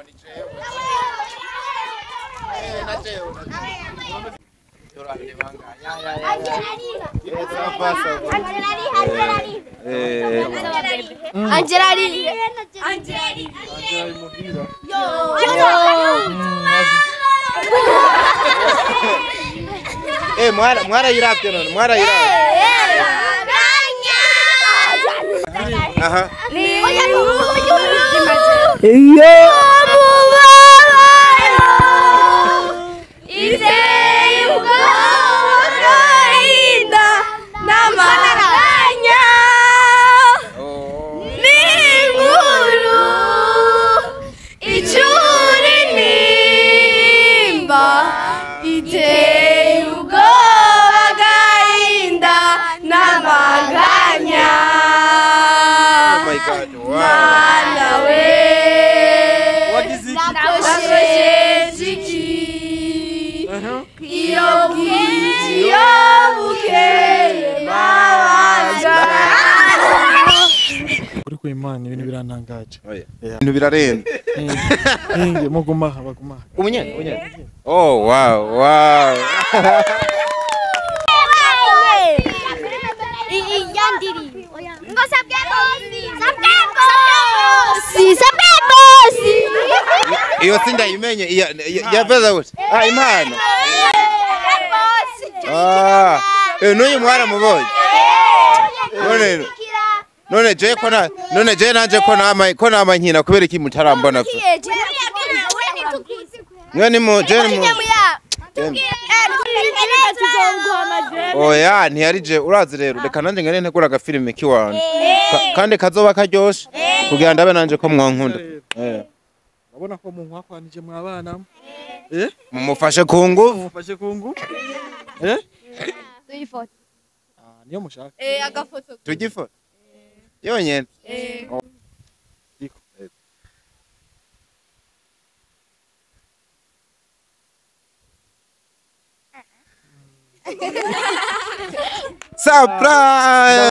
ni jewe. Eh, na jewe. Angelari. Angelari. Yo. Eh, mwara yiravye none, mwara yiravye. Aha. Imana ibintu birantangaje. Ibintu birarenze. Ninge mugumaha bagumaha. Umunye, umunye. Oh wow, wow. Iyandiri. Ngo sabwe bosi. Sabwe bosi. Sabwe bosi. Iyo sindayimenye yaveza gute? Ah, impano. Ah, n'uyu mwara mubonye. None none je ko na none je nanje ko nama ko nama nkina kubera iki mutarambona pfa. Mwe ni mu je ni mu oya ntiyari je urazi rero reka nanje ngene ntegura agafilime kiwanje kandi kazoba karyoshe kugira ndabe nanje ko mwankunda. Urabona ko mu nkakwanije mwabana mumufashe ku nguvu, mumufashe ku nguvu. Tuyifoto. Ah, niyo mushaka. Agafoto. Tugifoto. Yonyene. Surprise!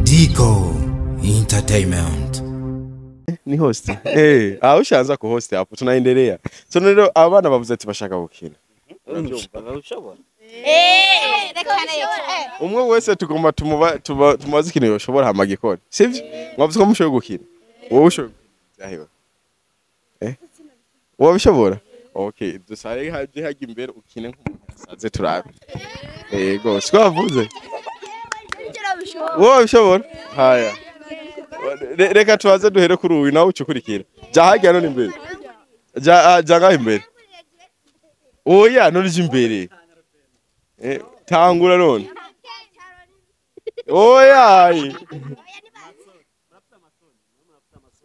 Dico Entertainment. Ni host. Ah, ushaanza ku host hapo tunaendelea. So nero abana bavuze ati bashaka gukina. Ushobora. Umwe wese tugomba tumubaze ikintu yoshobora hama gikora. Sivyo? Mwavuze ko mushoboye gukina. Wowe ushoboye. Zahiwe. Wowe bishobora? Okay, dusare haje hajya imbere ukine nk'umuntu yasaze turabe. Yego, siko bavuze. Wowe bishobora? Haya. Reka tubaze duhere kuri uyu nawe ucukurikira. Ja hajya none imbere. Ja ja ngaho imbere. Oya none je imbere. Tangura none. Oya.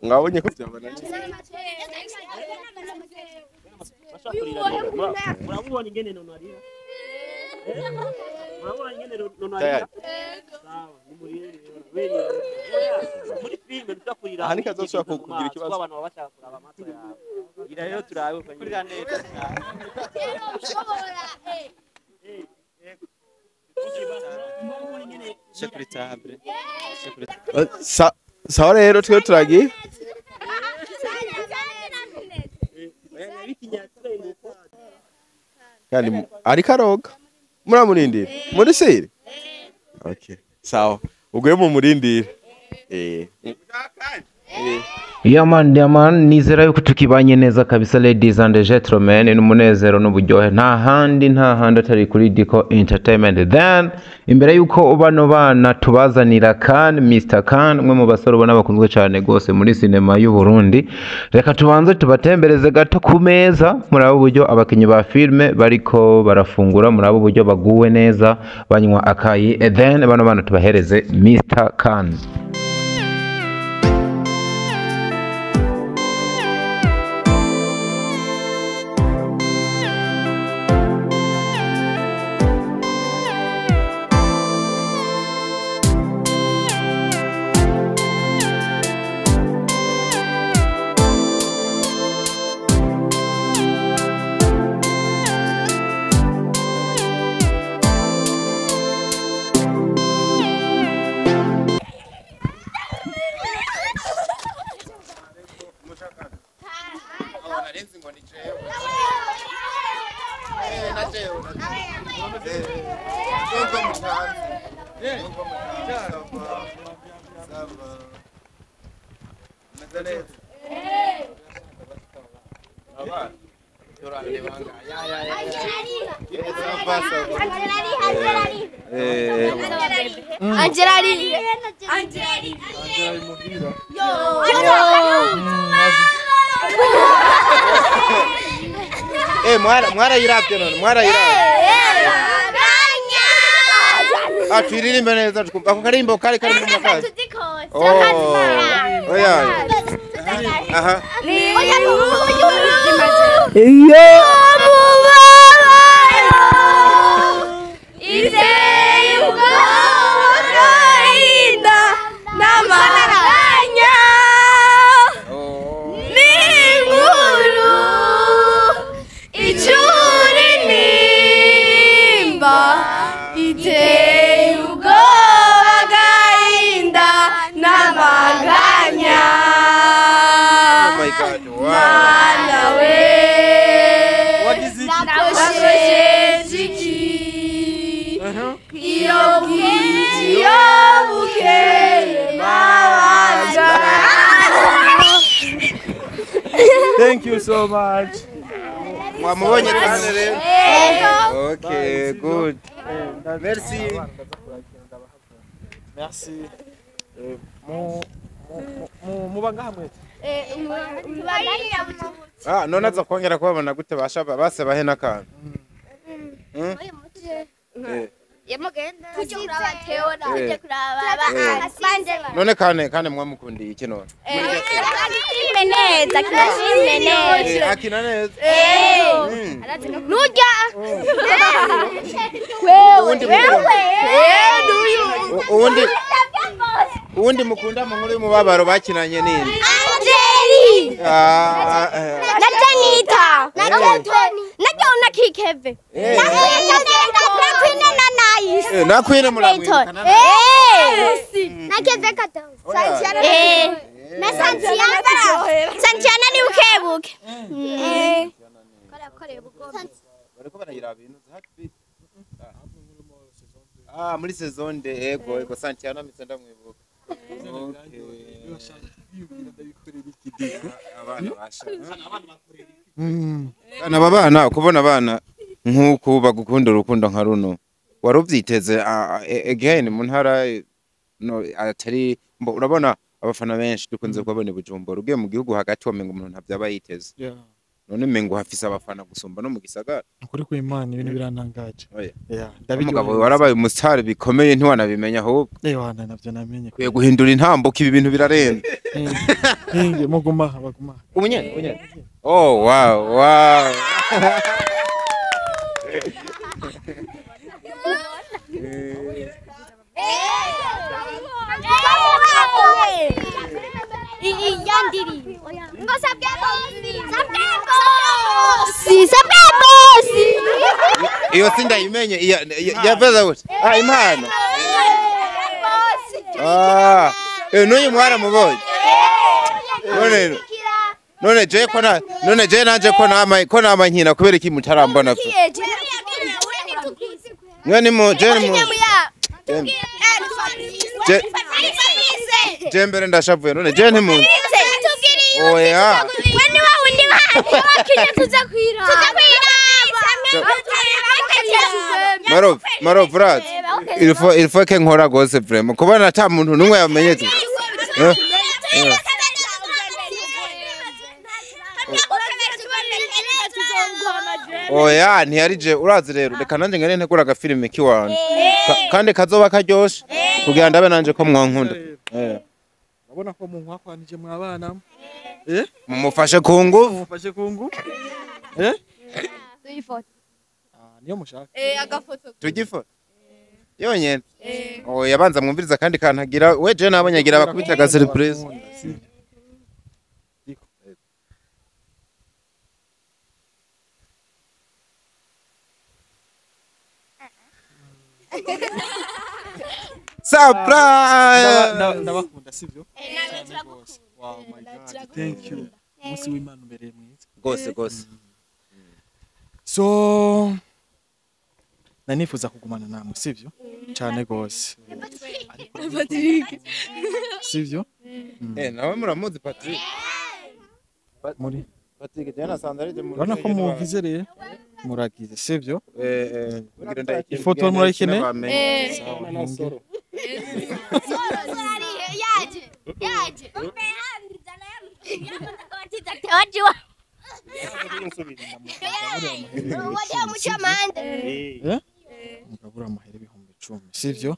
Ngabonye ko byabananiye. Murabona ingene nono arira. Murabona ingene nono arira. Sawa, ni muri muri filme tuzakurira. Aha nikazoshobora kugira ikibazo. Abantu bashaka kuraba amaso yawe. Gira rero turabe kurira neza. Sawa rero twe turagiye. Kandi ariko aroga. Muramurindira. Muri sire? Okay. Sawa. Uguye mu murindire. Yeah man, nizera yuko tukibanye neza kabisa ladies and gentlemen, n'umunezero n'uburyohe nta handi atari kuri Dico Entertainment. Then imbere yuko bano bana tubazanira Khan, Mr Khan, umwe mu basore ubona bakunzwe cyane gose muri sinema y'u Burundi, reka tubanze tubatembereze gato ku meza murabo buryo abakinyi ba filme bariko barafungura, murabo buryo baguwe neza banywa akayi, and then bano bana tubahereze Mr Khan. Narinzi ngo ni jewe. Na jewe. Nubwo mutanze. Nubwo mutanze. Ça va. Meze neza. Abana. Ya ya ya. Ça va, ça va. Angela ari. Angela imuhira. Mwarayiravye none, mwarayiravye. Ah, twiririmbe neza twumva ako karimbo kari kari mu makazi. Oh. Oya. Aha. Iyo mubabaro iteye ubwoba agahinda n'amaganya n'inkuru icura intimba iteye ubwoba agahinda n'amaganya. Oh my God. Wow. Mana we nakosheje iki iyo bwije iyo bukeye mabaza. Thank you so much. Mwamubonye kandi rero. Okay, good. Merci. Merci. Muba ngaha mwese. Ah, none aza kongera kubabona gute bashaba base bahe n'akantu. Tujye kuraba Theo na tujye kuraba None kane mwamukundiye iki none? Akina neza, akina neza. Akina neza. Nujya. Wewe. Uwundi mukunda mu nkuru y'umubabaro bakinanye ninde? Angeli. Na Janita. Na Tony. Na Jona Kikeve. Na Queen na Nice. Na Queen muramwibuka. Na Keve kato. Santiana. Na Santiana. Santiana ni ukebuke. Bariko barayiraba ibintu heartbeat. Ah, muri saison de ego Santiana mise ndamwibuka. Abana babana kubona abana nkuko bagukunda urukundo nka runo wari uvyiteze again mu ntara no atari urabona abafana benshi dukunze kubabona Bujumbura ugiye mu gihugu hagati wamenga umuntu ntavyaba yiteze. None mengo hafise abafana gusumba no mu gisagara. Ukuri kw'Imana ibintu birantangaje. Umugabo warabaye umustar bikomeye ntiwanabimenya ahubwo. Wana navyo namenye. Kwiye guhindura intambuko ibi bintu birarenze. Hinge muguma baguma. Umunye. Oh wow wow. Iyandiri. Ngo sabwe bosi. Sabwe bosi. Sabwe bosi. Iyo sindayimenye yavuze gute? Ah, impano. Ah, n'uyu mwaramubonye. None je ko na none je nanje ko nama ko nama nkina kubera iki mutarambona. Mwe ni mu je ni mu Je mbere ndashavuye none je nti mu Oya. Wani wa wundi wakinye tuza kwira. Tuza kwira. Maro Brad. Il faut que nkora gose vraiment. Kubona ata muntu numwe yamenyetse. Oya ntiyari je urazi rero reka nanje ngene ntegura agafilime kiwanje. Kandi kazoba karyoshe kugira ndabe nanje ko mwankunda. Urabona ko mu nkakwanije mwabana. Mumufashe ku ngufu. Mumufashe ku ngufu. Tuyifoto. Ah, niyo mushaka. Agafoto. Tugifoto. Yonyene. Oh, yabanza mwumviriza kandi kantagira we je nabonye agira bakubita aga surprise. Surprise! Ndabakunda sivyo? Wow my God. Thank you. Umunsi w'Imana ubereye mwiza. Gose gose. So nanifuza kugumana namwe, sivyo? Cyane gose. Patrick. Sivyo? Nawe muramuzi Patrick? Muri Patrick jana sandari je mu. Urabona ko mugize rero muragize, sivyo? Ifoto murayikeneye? Soro. Yaje. Yaje. Mugabura amahera 10,000, sivyo?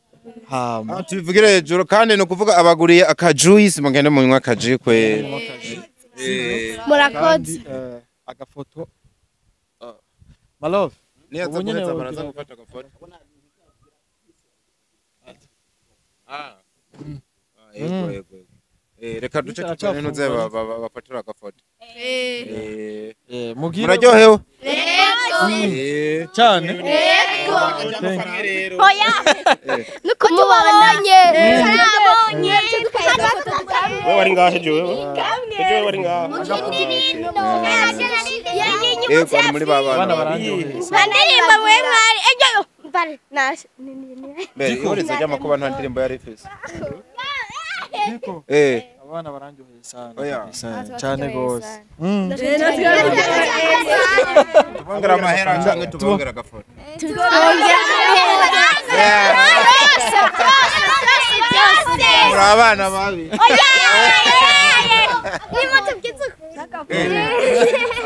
Hama tubivugire hejuru kandi no kuvuga abaguriye akajuice mugende munywa akaji kwe. Murakoze. Agafoto Malove niyaza guheza baraza gufata agafoto. Yego yego. Reka duce tubone nuze bafatura agafoto. Muraryohewe? Yego. Cyane. Yego. Oya. Nuko tubabonye. Turabonye. Wewe wari ngahe jewe? Jewe wari ngahe? Yego muri babana. Bandirimba mwe mwari. Ejo bari na. Mbere ihurizo ry'amakuba nta ndirimbo yari ifise. Diko. Abana barandyoheye sana. Cyane gose. Tubongera amahera canke tubongera agafoto. Tubongera amahera. Muri abana babi.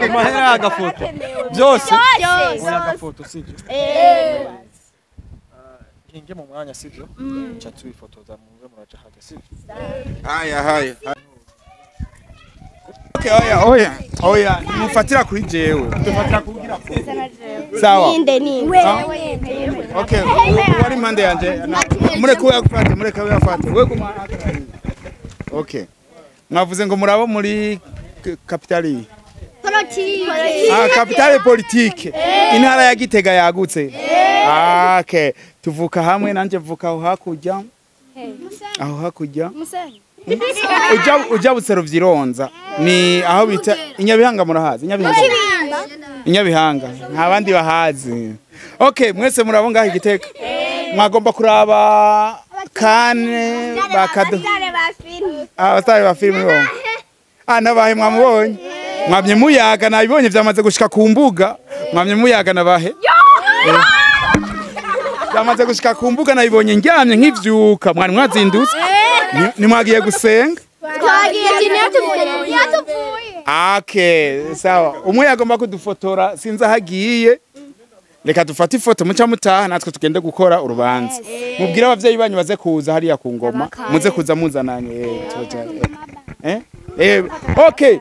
Amahera agafoto. Byose. Oya agafoto sivyo? Hinge mu mwanya sivyo? Cha tuifotoza muze muraja haje sivyo? Haya haya. Okay, oya oya oya mufatira kuri jewe. Tufatira kugira sawa. Ninde ninde. Okay, wari impande yanje. Mureke we afate, mureke we afate. We guma. Okay. Mwavuze ngo murabo muri kapitali. Politike. Ah, kapitale politike. Intara ya Gitega yagutse. Ah, okay. Tuvuka hamwe nanje vuka aho hakurya. Aho hakurya. Uja busero vyironza ni aho bita Inyabihanga murahazi Inyabihanga. Inyabihanga nta bandi bahazi. Okay, mwese murabo ngaho Igitega. Mwagomba kuraba kane bakado. Abastare ba filime bo. Ah, nabahe mwamubonye. Mwamye muyaga nabibonye vyamaze gushika ku mbuga. Mwamye muyaga nabahe. Byamaze gushika ku mbuga nabibonye ndyamye nkivyuka mwari mwazindutse. Nimwagiye gusenga? Twagiye ntiyatuvuye. Okay, sawa. Umwe yagomba kudufotora sinza hagiye. Reka dufate ifoto muca mutaha natwe tugende gukora urubanza. Mubwire abavyeyi banyu baze kuza hariya ku ngoma. Muze kuza muzananye. Okay.